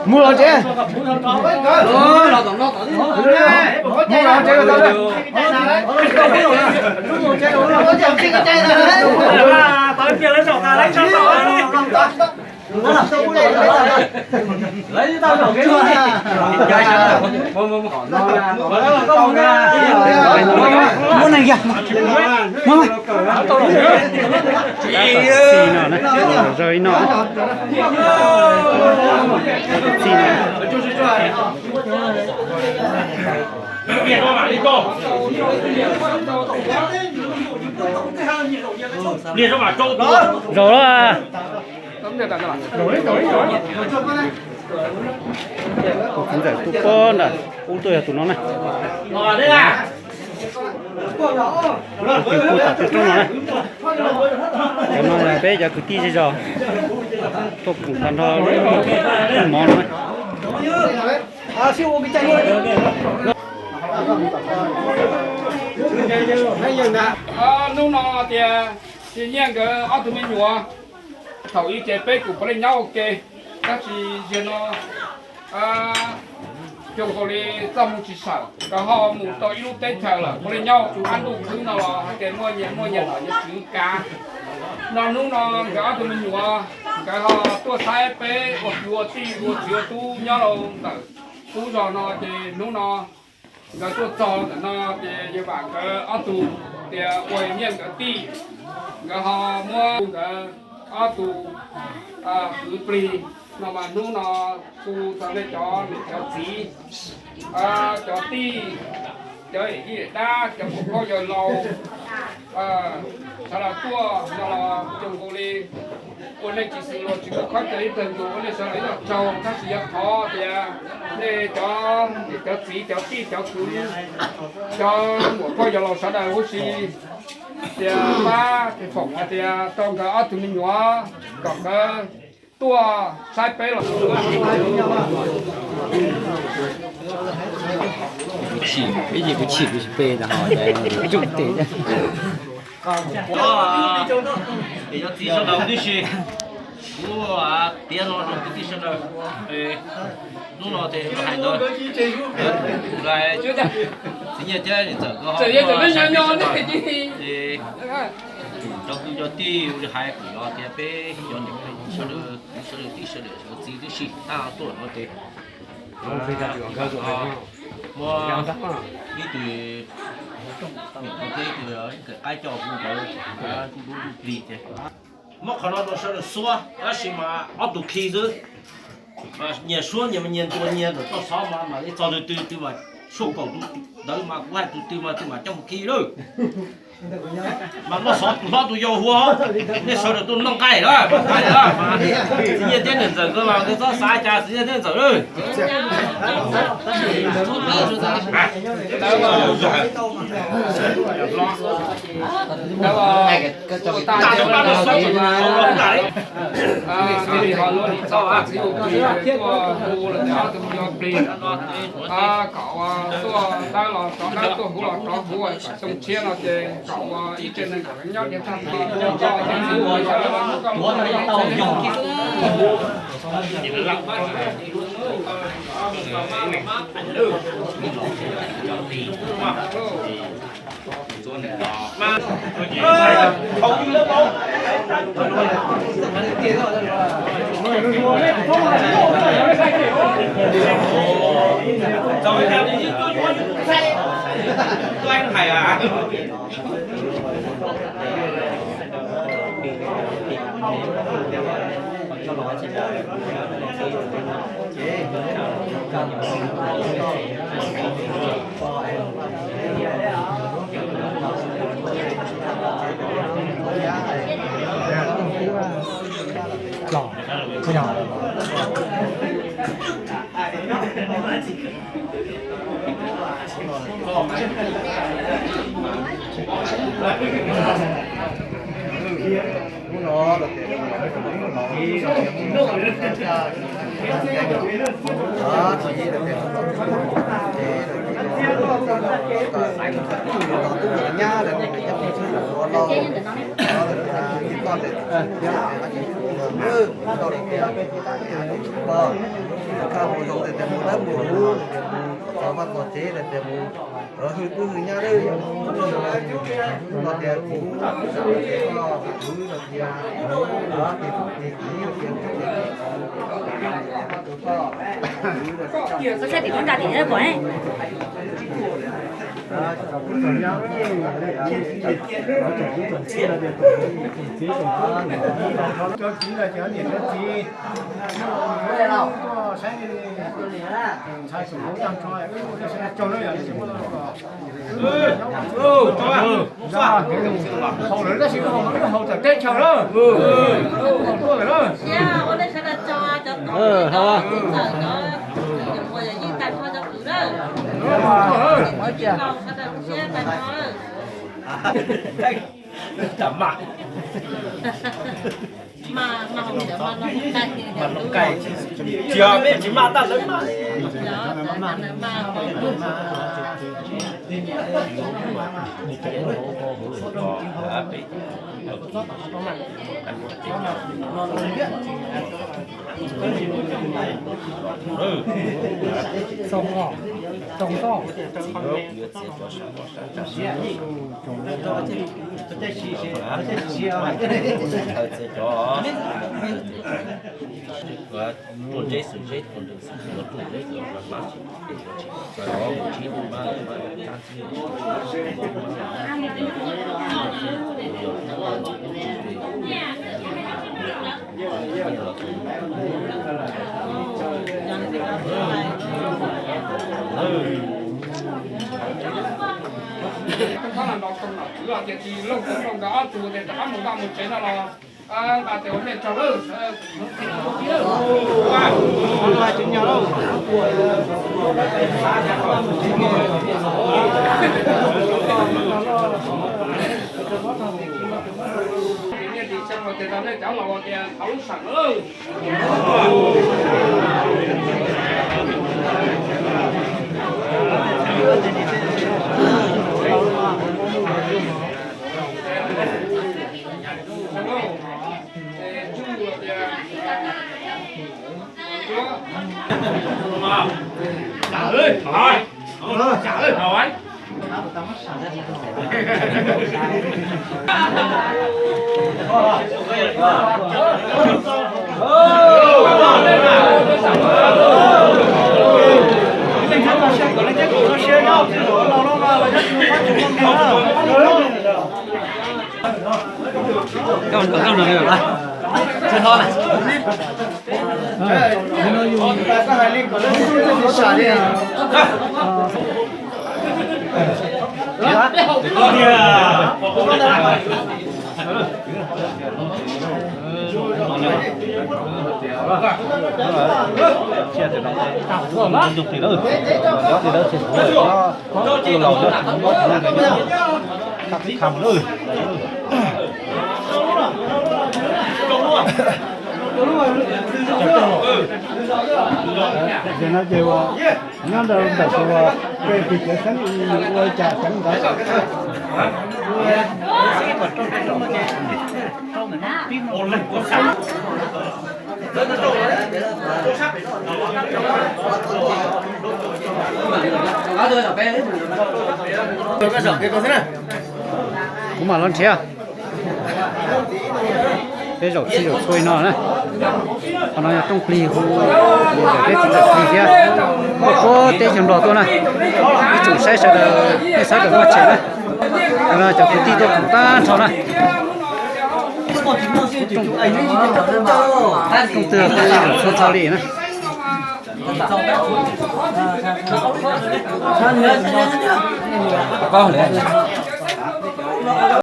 Mus los tsev. Mus los tsev tau lawm. Muab neeg yag. Txi no na, zawg ib no. Txi no. Zaum los. Tus txiv ntxawm tuaj pob nram ub tuaj yog tus no na. Tus twg tuaj tom tej roob no na. Cov no peb cov kwv tij zej zos tuaj koom tag nrho lub mov no na. Hnub no tias Tsis Nyiaj nkawd ob tug me nyuam, thaum ub ces peb kuj puav leej nyob ua ke, tab sis zaum no zoo nkaus li txoj hmoo tsis sawm, nkawd ho mus tau ib lub teb chaws lawm, puav leej nyob ua ab ntuj khwb no los hais tias muaj nyias muaj nyias nom nyias tswv kav. No hnub no nkawd ob tug me nyuam, nkawd ho tuaj saib peb ua kwv ua tij ua txiv ua tub nyob rau ntawm qub zos no ces hnub no nkawd tuaj txog ntawm no ces yog vam nkawd ob tug tias ua Nyiaj nkawd tij, nkawd ho muab nkawd ob tug kwv plig no mas hnub no kuj txog nej cov niam cov txiv, cov tij, cov yawm yij yawm dab, cov muam phauj yawg laus, sawv daws tuaj no los zoo nkaus li ua nej tsis xws luag tsis muaj khob cawv ib tag nkaus ua nej sawv daws ib los tsaug, tab sis yog qhov tias nej cov niam cov txiv cov tij cov kwv cov muam phauj yawg laus sawv daws huv si tias pab foom hais tias rau nkawd ob tug me nyuam kom nkawd tuaj saib peb los. Kuv chim, ib yam kuv chim kuv tsis pe ntag ho, kuv tsuj tes. Cov txiv sawv daws tib si, kuv piav no rau kwv tij sawv daws, hnub no ces hais ntawd, txiv Nyiaj thiab niam ntxawm nkawd ho, cov kwv cov tij hais kom yog tias peb cov niam sawv daws, sawv daws tib sawv daws cov txiv tib si tuaj no ces muab ib tug, ib tug qaib coj hu ntawd, kuj lub plig ces muab qhov no rau sawv daws xuab, tab sis mas ob tug khi xwb. Nyias suab nyias mas nyias ntuas nyias ntawm toj xov mas mam li txog tus twg twg mas suab kaum tus ntawd mas kuv hais tus twg mas tus mam coj mus khi lawm. Mas noj xov tus hlob tus yau hua, nej sawv daws tuaj noj nqaij lawm, nqaij lawm. Txiv Nyiaj thiab niam ntxawm nkawd mas nkawd txhob xav cas txiv Nyiaj thiab niam ntxawm. Kom ua tuaj dawb los rov dawb, tuaj huv los rov huv, kom xyoo tshiab no ces kom ua ib tse neeg kom nyob tiag tag. Khaj mus zoo tias mus dawb mus huv, tos vaj tos tsev tias mus hwj tub hwj nyab, tias kuv, kuv, Koj saib tim koj nra tim neb pom ne. Cov txiv los cov niam cov txiv, koj saib ntxhais xum hauv tag nrho, haus lawm tab sis wb haus tawm teb chaws lawm, haus tuaj lawm. Ntawd tias ua ntej tsaug lawm. Niaj tis xyoo los tias rau nej cov laus tias thov lub seem lawm. Ces no ces ua nyob ntawm tus ua pem pis kev xeeb ua cas xeeb ntawd. Kuv mam los nrhiav. Peb zaum txhij zaum txhua li no na. Qhov no yog rooj plig hu, peb txiv ntxawm plig thiab, tuaj puag teb chaws Nplog tuaj na. Ib tsoom saib sawv daws nej txhob kawm muaj tseem na. Qhov no cov kwv tij tuaj koom tag nrho na. Rooj twg peb txiv ntxawm txhua txhua li na.